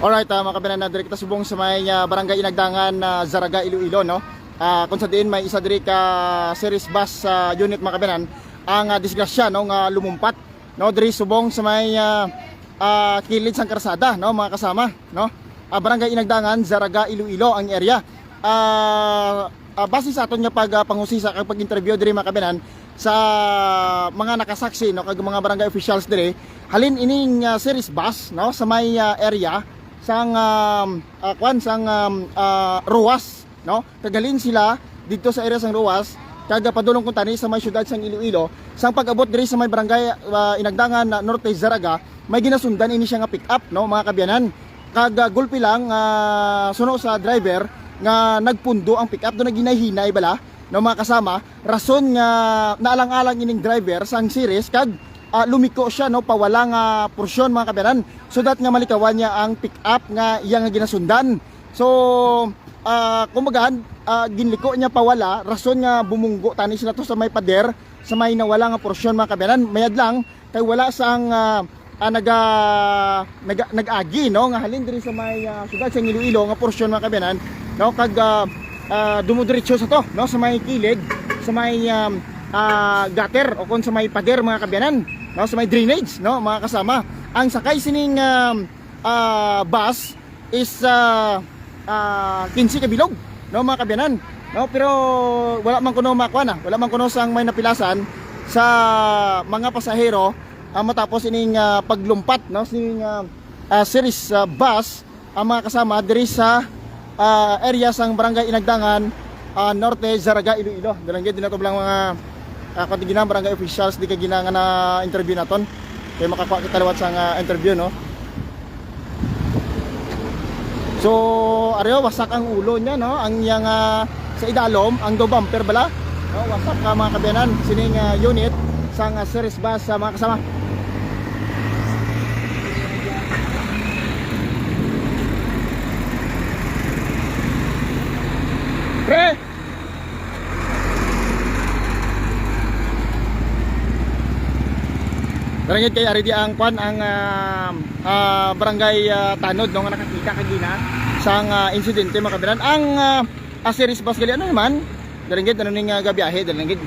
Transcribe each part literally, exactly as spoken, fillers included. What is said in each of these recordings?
Alright, ah, mga kabiyanan, na diri kita subong sa may, ah, Barangay Inagdangan, ah, Zarraga, Iloilo, no? Ah, kung sa diin may isa diri ka series bus, ah, unit, mga kabiyanan, ang, ah, disgrasya, no, nga lumumpat, no, diri subong sa may, ah, ah, kilid sang karsada, no, mga kasama, no? Ah, Barangay Inagdangan, Zarraga, Iloilo ang area. Ah, ah, base sa aton nga pag, ah, panghusisa kag pag-interview diri, mga kabiyanan, sa mga nakasaksi, no, kag mga barangay officials diri, halin ining, ah, series bus, no, sa may, ah, area sang, um, ah, kwan, sang, um, ah, Roxas, no? Kag halin sila didto sa area sang Roxas, kag, ah, padulong kuntani sa may siyudad sang Iloilo, sang pag-abot diri sa may barangay, ah, Inagdangan, ah, Norte, Zarraga, may ginasundan ini siya nga pick-up, no, mga kabiyanan. Kag, ah, gulpi lang, ah, suno sa driver nga nagpundo ang pick-up, do naghinay-hinay bala, no, mga kasama, rason nga naalang-alang ining driver sang series kag, ah, lumiko siya, no, pawala nga porsyon, mga kabiyanan, so that nga malikawan niya ang pick-up nga iya nga ginasundan. So, ah, kumbaga, ah, ginliko niya pawala, rason nga bumunggo tani sila to sa may pader, sa may nawala nga porsyon, mga kabiyanan. Mayad lang, kay wala sang, ah, ah, naga-, naga-, nag-agi, no, nga halin diri sa may, ah, siyudad sa Iloilo nga porsyon, mga kabiyanan, no, kag, ah, ah, dumudiretso sa to, no, sa may kilid, sa may, um, ah, gutter o kon sa may pader, mga kabiyanan, no, sa may drainage, no, mga kasama. Ang sakay sining, um, ah, bus is, ah, ah, quince ka bilog, no, mga kabiyanan, no? Pero wala man kuno makuha na, wala man kuno sang may napilasan sa mga pasahero, ah, matapos ining, ah, paglumpat, no, sining, ah, ah, series, ah, bus, ang mga kasama diri sa, ah, area sang Barangay Inagdangan, ah, Norte, Zarraga, Iloilo. Dalanggit din nato lang mga, ah, kung ginang barangay officials di ka ginang na interview naton. Kay makakuha kita liwat sang, ah, interview, no? So, ari, oh, wasak ang ulo niya, no? Ang iyang, ah, sa idalom, ang do bumper bala. No, wasak ka, mga kabiyanan, sining, ah, unit sang, ah, series bus, ah, mga kasama. Pre! Dalanggit kay ari di ang kwan, ang, ah, ah, barangay, ah, Tanod, no, nga nakakita kagina sang, ah, insidente, mga kabiyanan. Ang, ah, ah, series bus gali, ano naman? Dalanggit, ano ning, ah, gabiyahe, dalanggit,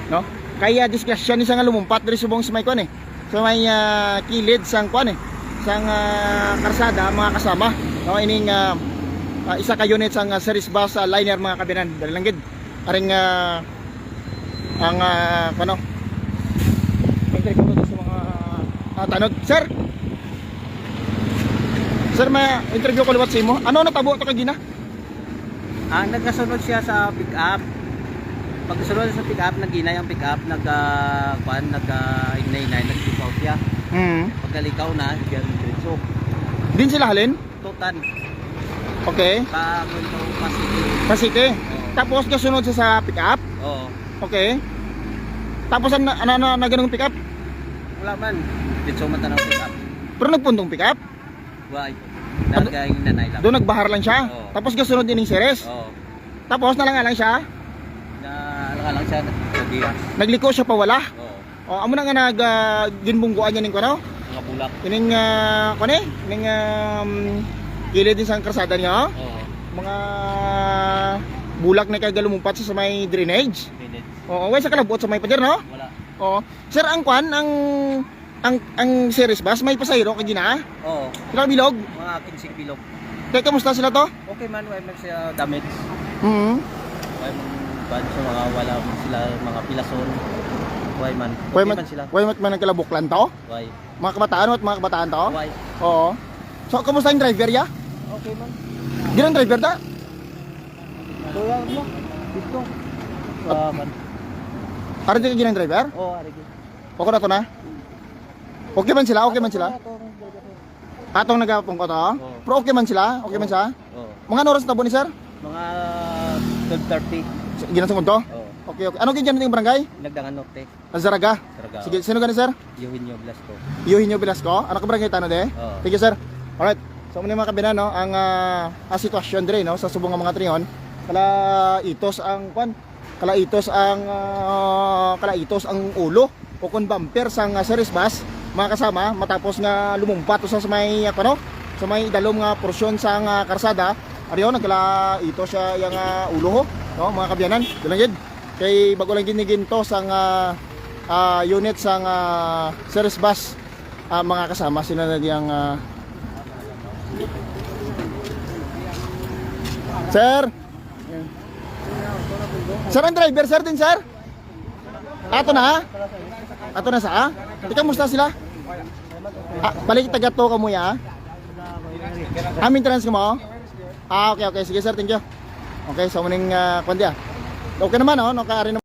no? Kaya disgrasya ni sa nga lumumpat diri subong sa may kwan, eh. Sa may, ah, kilid sang kwan, eh, sang, ah, karsada, mga kasama, no? Ining, ah, ah, isa ka unit sang, ah, series bus, ah, liner, mga kabiyanan, dalanggit. Aring, ah, ang, ah, ano, entry ko to sa mga, ah, Tanod. Sir! Sir, may interview ko liwat sa imo. Ano natabo to kagina? Ah, nagkasunod siya sa pick-up. Pagkasunod sa pick-up, naghinay ang pick-up, nag, ah, kwan, nag, ah, hinay-hinay, nagsipaw siya. Mm. Pagkalikaw na, diyan diretso. Din sila halin? Tutan. Okay. Pa, kwento, Pasig. Pasig, eh. Oo. Tapos kasunod siya sa pick-up? Oo. Okay. Tapos ang na, na, na, na ganung pick-up? Wala man. Ditso man tanang pick-up. Pero nagpundong pick-up? Why? Ano? Nagkaing nanay lang. Doon nagbahar lang siya? Oo. Tapos gasunod ining series? Oo. Tapos nalang lang siya? Na, lang lang siya. Nagdiya. Nagliko siya pawala? Oo. Oh, amo na nga nag, ah, ginbungguan niya ning kuno? Mga bulak. Ining, ah, kuno eh? Ining, um, kilid din sa karsada niya, oh? Oo. Mga bulak na kay galumumpat sa, sa may drainage. Drainage. Oo, way sa kalabot sa may pader, no? Wala. Oo. Sir, ang kwan, ang, ang, ang series bus, may pasahero kagina? Oo. Pila ka bilog? Mga quince bilog. Kay kamusta sila to? Okay man, wala man siya damage. Mhm. Wala man bad sa mga, wala man sila mga pilason. Wala man. Wala Okay man, man sila. Wala man, man nagkalabuklan to? Wala. Mga kabataan, what, mga kabataan to? Wala. Oo. So, kamusta yung driver, ya? Okay man. Ginang driver ta? Kuya mo, dito. Ah, man. Ari di ka ginang driver? Oo, ari di. Okay na to na? Okay man sila, okay man sila? Atong nagapungkot, ha? Oo. Pero okay man sila? Okay man siya? Oo. Mga ano oras na tabo ni sir? Mga twelve thirty. Ginasungod to? Oo. Okay, okay. Ano gid yan yung barangay? Nagdangan Norte. Ah, Zarraga. Zarraga. Sige, sino gani, sir? Eugenio Velasco. Eugenio Velasco? Ano ka barangay tano de? Oo. Thank you, sir. Alright. So, muna mga kabinan, no? Ang, ah, ang sitwasyon dire, no? Sa subong nga mga tringon. Kala itos ang, kwan, kalaitos ang, ah, kalaitos ang ulo o kon bumper sang, ah, series bus, mga kasama, matapos nga lumumpat usa sa may, ah, kuno, sa may idalom nga porsyon sang ah, karsada. Ari, oh, nagkala ito siya yang ah, ulo, ho, no, mga kabyanan. Ito lang gid. Kay bago lang gid ni ginto sang ah, ah, unit sang ah, service bus. Ah, mga kasama sila na diyang ah, Sir. Sir, ang driver, sir, din, sir? Ato na, ha? Ato na sa, ha? Ikaw, musta sila? Ah, balik taga to ka mo, ya? Ah, maintenance ka mo? Ah, okay, okay. Sige, sir, thank you. Okay, so muning uh, kuwan diya. Okay naman, oh, no, kaari